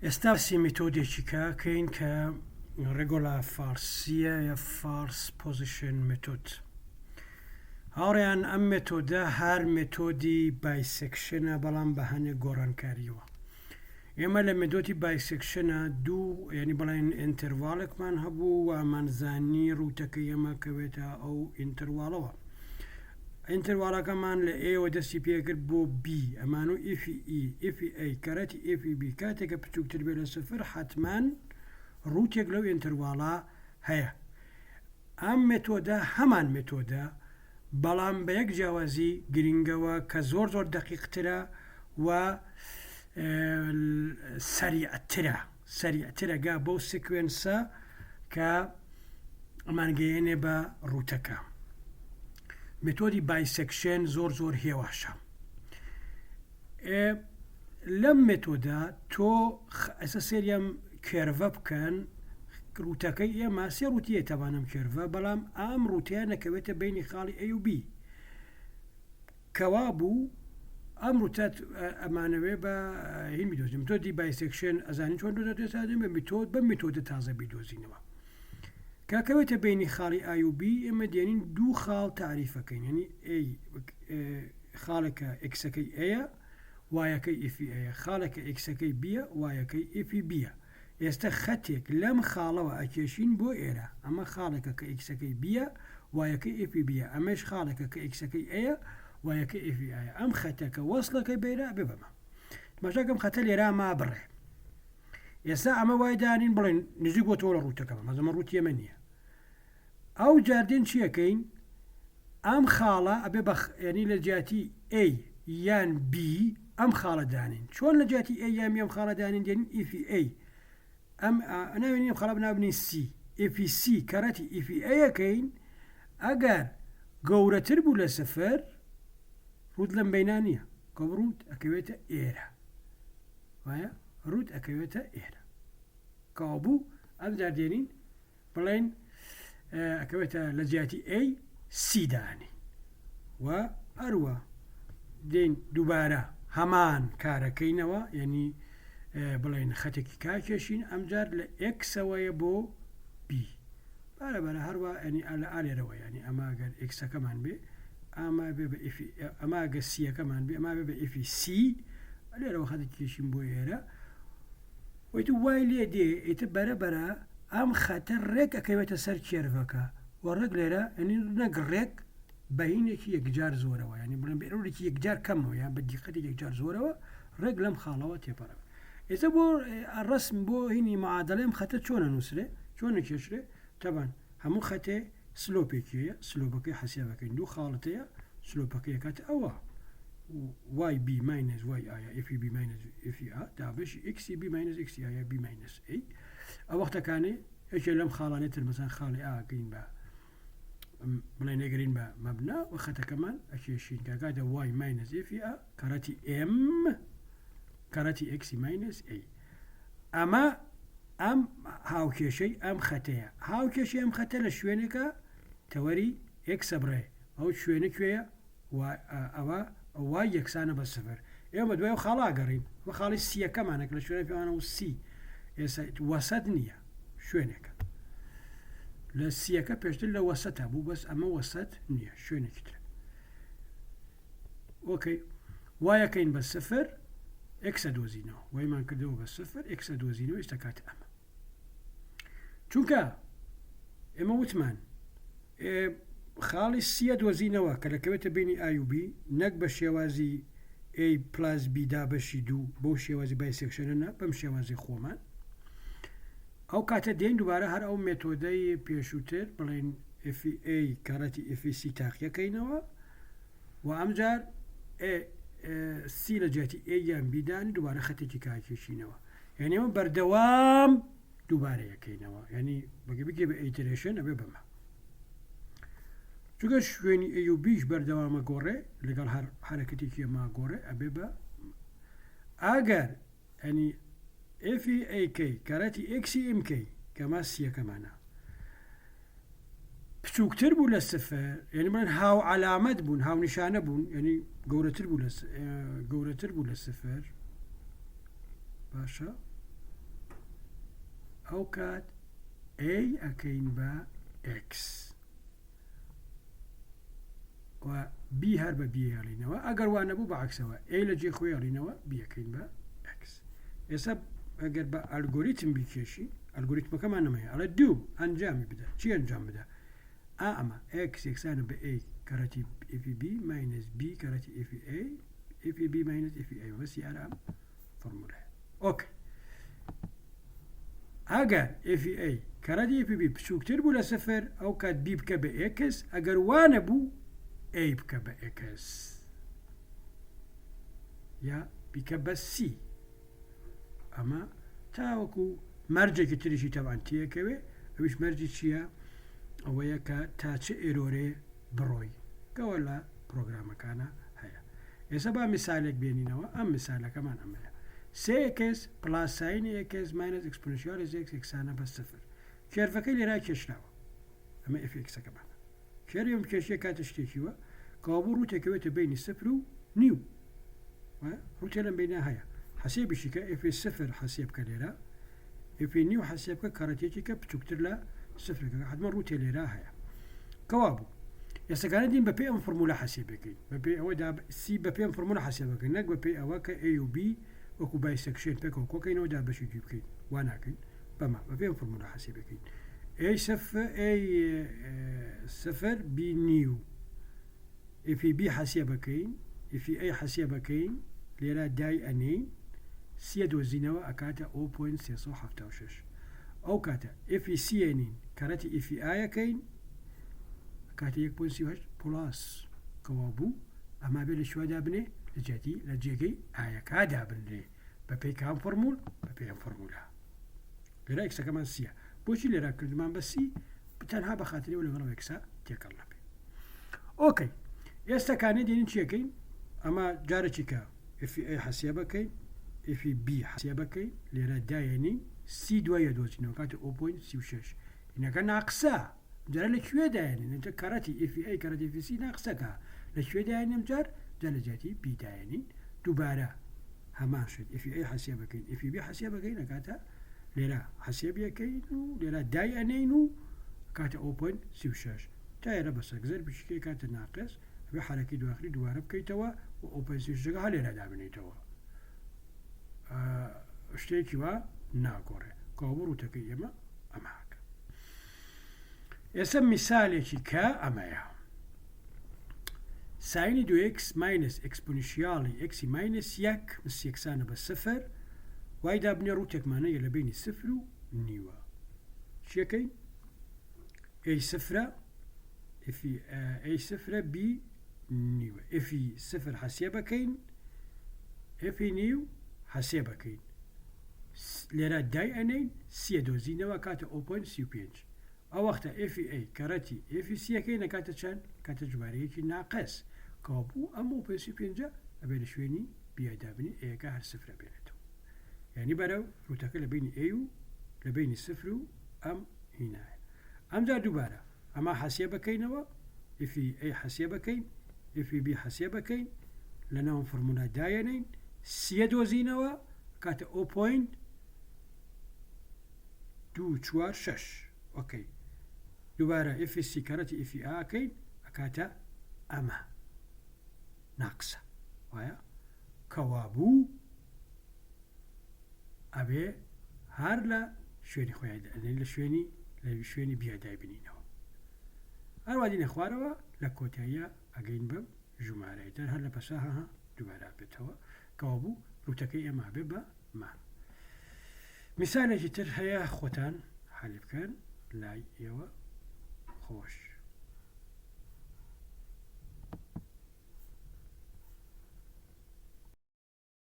ئێستا باسی میتۆدێکی کە کەین کە regular false یە یا false position method. هاوڕێیان ئەم مێتۆدە هەر مێتۆدی bisection ە بەڵام بە هەنێک گۆڕانکاریەوە. ئێمە لە مێتۆدی bisection ە دوو یعنی بڵێن interval ێکمان هەبوو و ئەمانزانی root ەکەی ئێمە کەوێتە ئەو interval ەوە. interval ەکەمان لە A وە دەستی پێکرد بۆ B ئەمان و f ی A f ی A کەرەتی f ی B کاتێکە بچووکتر بێت لە سفر حتمان root ێک لەو interval ە هەیە. ئەم مێتۆدە هەمان مێتۆدە بەڵام بە یەک جیاوازی گرنگەوە کە زۆر زۆر دەقیقترە و سەریعترە سەریعترە گا بەو sequence ە کە ئەمانگەیەنێ بە root ەکە. مێتۆدی bisection زۆر زۆر هێواشە. لەم مێتۆدا تۆ ئێستا سێری ئەم curve ە بکەن root ەکەی ئێمە سێ root یە تەبان ئەم curve ە بەڵام ئەم root ەیە نەکەوێتە بینی خاڵی A و B کەوا بوو ئەم root ە ئەمانەوێ بە هین بیدۆزین مێتۆدی bisection ئەزانین چۆن دۆزێت ئێستا بە میتۆد بە میتۆدە تازە بیدۆزینەوە کە کەوێتە بینی خاڵی A و B ئێمە دێنین دوو خاڵ تاریفەکەین یعنی A خاڵێکە x ەکەی A یە y ەکەی f ی A یە خاڵێکە x ەکەی B یە y ەکەی f ی B یە ئێستە خەتێک لەم خاڵەوە ئەکێشین بۆ ئێرە ئەمە خاڵێکە کە x ەکەی B یە y ەکەی f ی B یە ئەمەش خاڵێکە کە x ەکەی A یە y ەکەی f ی A یە ئەم خەتە کە وەسڵەکەی بەیرە ئەبێ بەمە تماشاکەم خەتە لێرا ما بڕێ ئێستا ئەمە وای دانین بڵێن نزیک بۆ تۆ لە root ەکەمە مەزەمە root ی ئەمە نییە ئەو جار دێن چیەکەین ئەم خاڵە ئەبێ بە یعنی لە جیاتی A یان B ئەم خاڵە دانین چۆن لە جیاتی A یان B ئەم خاڵە دانین دێنین f ی A ئەم ناوێنین ئەم خاڵە بناو بنین C f ی C کەرەتی f ی A ەکەین ئەگەر گەورەتر بوو لە سفر root لەم بەینا نییە کە root ئەکەوێتە ئێرە وایە root ئەکەوێتە ئێرە کەوابوو ئەم جار دێنین بڵێن ئەکەوێتە لە جیاتی A C دانێین و ئەروە دێین دووبارە هەمان کارەکەینەوە یعنی بڵێن خەتێکی کاکێشین ئەمجار لە x ەوەیە بۆ B بارە بەرە هەروە ینی لە ئالێرەوە ینی ئەمە گەر x ەکەمان بێ ئەمە بێ بە f ی ئەمە گە C ەکەمان بێ ئەمە بێ بە f ی C لێرەوە خەتێکی کێشین بۆ ئێرە ئیتر وای لێ دێ ئیتر بەرە بەرە ئەم خەتە ڕێک ئەکەوێتە سەر curve ەکە و ڕێک لێرە یعنی نەک ڕێک بەهینێکی یەکجار زۆرەوە یعنی بڵێن بە error ێکی یەکجار کەمەوە یان بە دیقەتێکی یەکجار زۆرەوە ڕێک لەم خاڵەوە تێپەڕێ ئێستا بۆ ڕسم بۆ هینی معادلە ئەم خەتە چۆنە نووسرێ چۆنە کێشرێ تەبان هەموو خەتێ slope ێکی هەیە slope ەکەی حەسێبەکەین دوو خاڵت هەیە slope ەکەی ئەکاتە ئەوە y B minus y A یا f B minus f A دابەشی x B minus x A یا B minus A ئەو وەختەکانێ یەکێ لەم خاڵانێ تر مەسەن خاڵی A گرین بە بڵێن ئەگرین بە مەبنا و خەتەکەمان ئەکێشین کاکاتە y minus f A کەڕەتی m کەڕەتی x minus A ئەمە ئەم هاوکێشەی ئەم خەتەیە. هاوکێشەی ئەم خەتە لە شوێنێکە تەوەری x ئەبڕێ. ئەو شوێنە کوێیە؟ و ئەوە y یەکسانە بە سفر. ئێمە بە دوای ئەو خاڵە ئەگەڕین. ئەمە خاڵی C یەکەمانە کە لە شوێنە پێمانە و C ئێستا وەسەت نییە، شوێنێکە. لە C یەکە پێشتر لە وەسەتا بوو، بەس ئەمە وەسەت نییە، شوێنێکی ترە. okay y ەکەین بە سفر x ئەدۆزینەوە y مان کردەوە بە سفر x ئەدۆزینەوە ئێستا کات ئەمە چونکە ئێمە وتمان خاڵی C یە دۆزینەوە کە دەکەوێتە بینی A و B نەک بە شێوازی A plus B دابەشی دوو بەو شێوازی bisection ە نە بەم شێوازی خۆمان ئەو کاتە دێن دووبارە هەر ئەو مێتۆدەی پێشووتر بڵێن f ی A کەڕەتی f ی C تاقیەکەینەوە و ئەمجار ئێ C لە جیاتی A یان B دانی دووبارە خەتێکی کاکێشینەوە یعنی ئەمە بەردەوام دووبارە یەکەینەوە یعنی بەگە بگێ بە iteration ئەبێ بەمە چونکە شوێنی A و B ش بەردەوامە گۆڕێ لەگەڵ هەر حرەکەتێکی ئەمە گۆڕێ ئەبێ بە ئەگەر ئەنی f ی A کەی کەرەتی x ی M کەی کەما C یەکەمانە بچووکتر بوو لە سفر یعنی بڵێن هاو عەلامەت بوون هاونیشانە بوون یعنی گەورەتر بوو لە گەورەتر بوو لە سفر باشە. ئەو کات A ئەکەین بە X و B هەر بە B هێڵینەوە ئەگەر وا نەبوو بە عەکسەوە A لە جێی خۆی هێڵینەوە B ئەکەین بە X. ئێستا ئەگەر بە ئەلگۆریتم بیکێشی ئەلگۆریتمەکەمان نەمەیە ئەڵێ دوو ئەنجامی بدە چی ئەنجام بدە ئا ئەمە X یەکسانە بە A کەڕەتی F B minus B کەڕەتی F A F B minus F A بەسی هەر ئەم فۆرمولەیە okay ئەگەر F A کەڕەتی F B بچووکتر بوو لە سفر ئەو کات B بکە بە X ئەگەر وانە بوو A بکە بە X یا بیکە بە C ئەمە تاوەکو مەرجێکی تریشی تەبان تێکەوێ ئەویش مەرجی چییە؟ ئەوەیە کە تا چ error ێ بڕۆی کەوە لە پرۆگرامەکانە هەیە ئێستا با میسالێک بێنینەوە ئەم میسالەکەمان ئەمەیە سێ x plus sine x minus exponential x یەکسانە بە سفر curve ەکەی لێرا کێشراوە ئەمە f x ەکەمانە curve ی بکێشێ کاتە شتێکی وە کەوابوو root ێکەوێتە بینی سفر و نیو root ێ لەم بینە هەیە حەسێبیشی کە f سفر حەسێب کە لێرە f نیو حەسێب کە کەڕەتێکی کە بچووکتر لە سفرەکە حتمما root ێ لێرە هەیە کەوابوو ئێستاکانە دین بەپێی ئەم فۆرمولە حەسێب بکەین بەپێی ئەوە دا C بەپێی ئەم فۆرمولە حەسێب بکەین نەک بەپێی ئەوە کە A و B وەکو bisection پێکەوە کۆکەینەوە دا بەشی دوی بکەین وا ناکەین بەمە بەپێی ئەم فۆرمولە حەسێب بکەین A سفر A سفر B نیو F B حەسێب بکەین F A حەسێب بکەین لێرە دای ئەنێین C دۆزینەوە ئەکاتە 0.376 ئەو کاتە F C ئەنین کەرەتی F A یەکەین کاتە 1.38 plus کەوابوو ئەما بێ لە شوێ دابنێ لە جیاتی لە جێگەی ئایەکا دابنرێ بە پێی کام فۆرمول بە پێی ئەم فۆرمولە لێرە x ەکەمان C یە بۆچی لێرە کردمان بە C تەنها بە خاتری و لەگەڵ x ە تێکەڵ نەبێ okay ئێستا کانێ دێنین چیەکەین ئەمە جارێکی کە F A حەسێبەکەین F B حەسێبەکەین لێرە دایەنین C دوایە دۆزینەوە کاتە 0.36 هینەکە ناقسە جارە لە کوێ دایەنین ئینجا کەڕەتی F A کەڕەتی F C ناقسەکە لە کوێ دایەنیم جار جا لە جیاتی B دایەنین دووبارە هەمان شت F A حەسێبەکەین F B حەسێبەکەین ئەکاتە لێرە حەسێبیەکەین و لێرە دای ئەنین و کاتە o point 36 تا ئێرە بەسە گزەر بشکێ کاتە ناقس ئەبێ حرەکەی دواخری دووبارە بکەیتەوە و o point 36 هە لێرە دابنیتەوە شتێکی وا ناگۆڕێ کەوابوو root ەکەی ئێمە ئەماکە ئێستا میسالێکی کە ئەمەیە sine ی دو x minus exponential ی x ی minus یەک مس یەکسانە بە سفر وای دابنێ root ێکمانەیە لە بینی سفر و نیوە چیەکەین A سفرە F ی A سفرە B نیوە F ی سفر حەسێبەکەین F ی نیو حەسێبەکەین لێرە دای ئەنین C یە دۆزینەوە کاتە o point 35 ئەو وەختە F ی A کەڕەتی F ی C یەکەی نەکاتە چەند کاتە ژمارەیەکی ناقس کەوابوو ئەم o point 35 ئەبێ لە شوێنی B یا دابنی A یەکە هەر سفرە بێنێتەوە یعنی بەرەو root ەکە لە بینی A و لە بینی سفر و ئەم هینایە ئەمجا دووبارە ئەمە حەسێ بەکەینەوە F ی A حەسێ بەکەین F ی B حەسێ بەکەین لە ناو فۆرمولا دایەنین C یە دۆزینەوە کاتە o point دوو چوار شەش okay دووبارە F ی C کەڕەتی F ی A ئەکەین ئەکاتە ئەمە ناقسە وایە کەوابوو ئەبێ هەر لە شوێنی خۆیان لە شوێنی لە شوێنی B یا دایبنینەوە هەروە دینە خوارەوە لە کۆتاییە ئەگەین بەم ژمارەیە تر هەر لە پەسا ها دووبارە بێتەوە کەوابوو root ەکەی ئێمە بێ بە ما میسالێکی تر هەیە خۆتان حەلی بکەن لای ئێوە خۆش.